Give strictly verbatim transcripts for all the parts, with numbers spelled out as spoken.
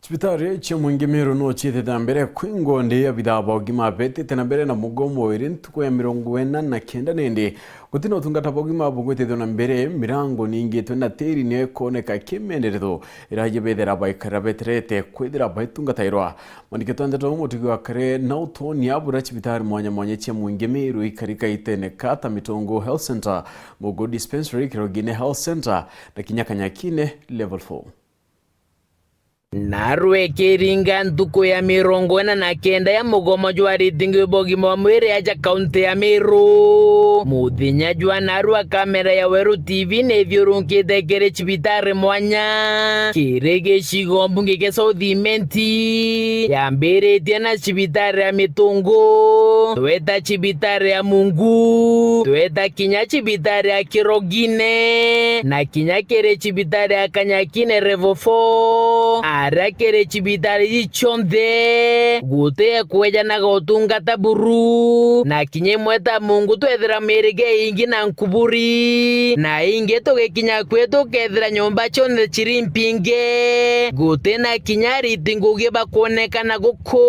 Cibitari cia mwingi Meru no ciithithia mbere kwingwa ndi abithaa ba ugima betite na mbere na mugomo iri ntuku ya mirongo ina na kenda, nindi gutina utungata bwa ugima bugwitithwa na mbere, mirango niingitwe na tiri niyo ikoneka kimenderetho iraji bethira baikara beterete kwithira baitungatairwa. Mwandiki twa ndeto mutugi wa kare na utonia bura cibitari mwanya mwanya cia mwingi Meru ikarika itene ka ta Mitongo Health Centre, Mugo Dispensary, Kirogine Health Centre na kinya Kanyakine Level four. Narua ikiringa ntuku ya mirongo ina na kenda ya mugomo jwa aritingi bwa ugima wa mwiri aja kaunti ya Meru. Muthenya jwa narua kamera ya Weru T V ni ithiurunkite kiri cibitari mwanya kiri gicigo mbunge kia South Imenti, yambiritie na cibitari ya Mitungu, tweta cibitari ya Mungu, tweta kinya cibitari ya Kirogine, na kinya kiri cibitari ya Kanyakine Level four, aria kiri cibitari iji cionthe guti ekwejanaga utungata buru, na kinya imwe ta Mungu twethira mirige ingi na nkuburi, na ingi tugikinya kwi tukethira nyomba cionthe ciri mpinge, guti na kinya ariti ngugi bakwonekana guku,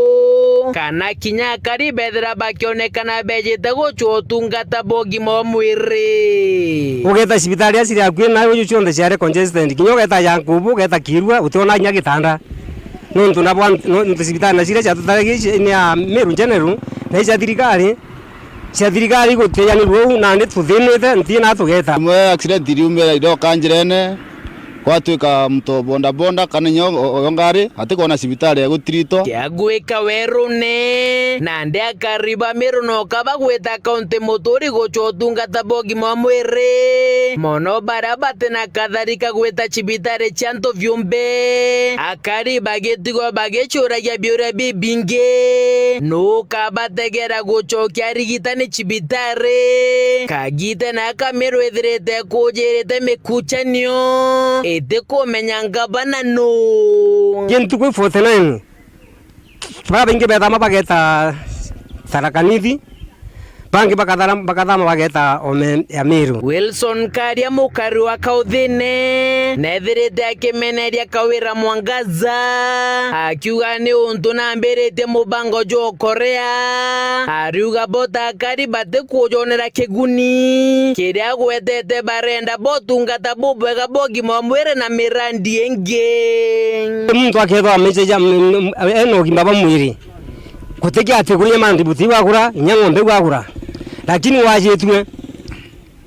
kana kinya akari bethira bakionekana bejite gucwa utungata bwa ugima wa mwiri. Ugeta cibitari iria ciri akui nawe uju cionthe ciari congested. Kinya ugeta ya Nkubu, ugeta Kirua, utiona kinya gitanda. Nontu na bwa, nontu cibitari na ciria ciatutaragia ici ni ya Meru General, na icia thirikari, cia thirikari igutianirua uu, nandi tuthinite, ntina tugeta. Imwe accident iriumira iroka njirene, gwatuika muntu bodaboda kana inya o-, o-, oyo ngari, atikwona cibitari ya gutirito. Kia gwika werune, nandi akari ba Meru noka bagwita kaunti muturi gucwa utungata bwa ugima wa mwiri. Mono baria bati na kathari ka gwita cibitari cia antu biumbe, akari bagitigwa bagicuragia biuria bibingi. Nuu ukabategera gucokia arigitani cibitari? Kagite na Kameru ithirite kujirite mikuchanio itikumenya ngavana nuu. Kintu kwi forty nine, babaingi bethama bageta Tharaka Nithi, bangi bakathara-, bakathama bageta Ome ya Meru. Wilson Karia, mukari wa Kauthine, nethirite akimeneria Kawira Mwangaza, akiuga ni untu nambiritie mubango jwa Korea. Ariuga bo ta akari batikujonera kiguni kiria agwetete, barenda botungata bubwega bwa ugima wa mwiri na mirandi ingi. Muntu akethwa amaica ja, m-, m-, ena ugima bwa mwiri, gutikia ati kuria mandibuti gwakura, inya ng'ombe gwakura, lakini wajitue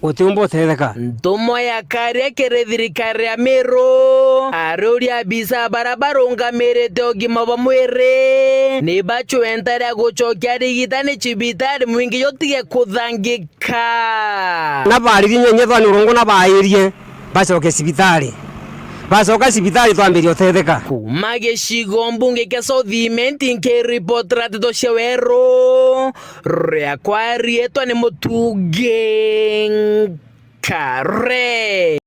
utiumba utetheka. Ntumwa ya Karia kiri thirikari ya Meru, ariuria abisa baria barungamirite ugima bwa mwiri ni bacwenta ria gucokia arigitani cibitari mwingi jutige kuthangika. Na baaririe nyenye thwani urongo na baairie bacoke cibitari. Bacoka cibitari twambirie utetheka. Kuma gicigo mbunge kia South Imenti, nkiripotera nteto cia Weru, riakwa riitwa ni Mutugi Nkare.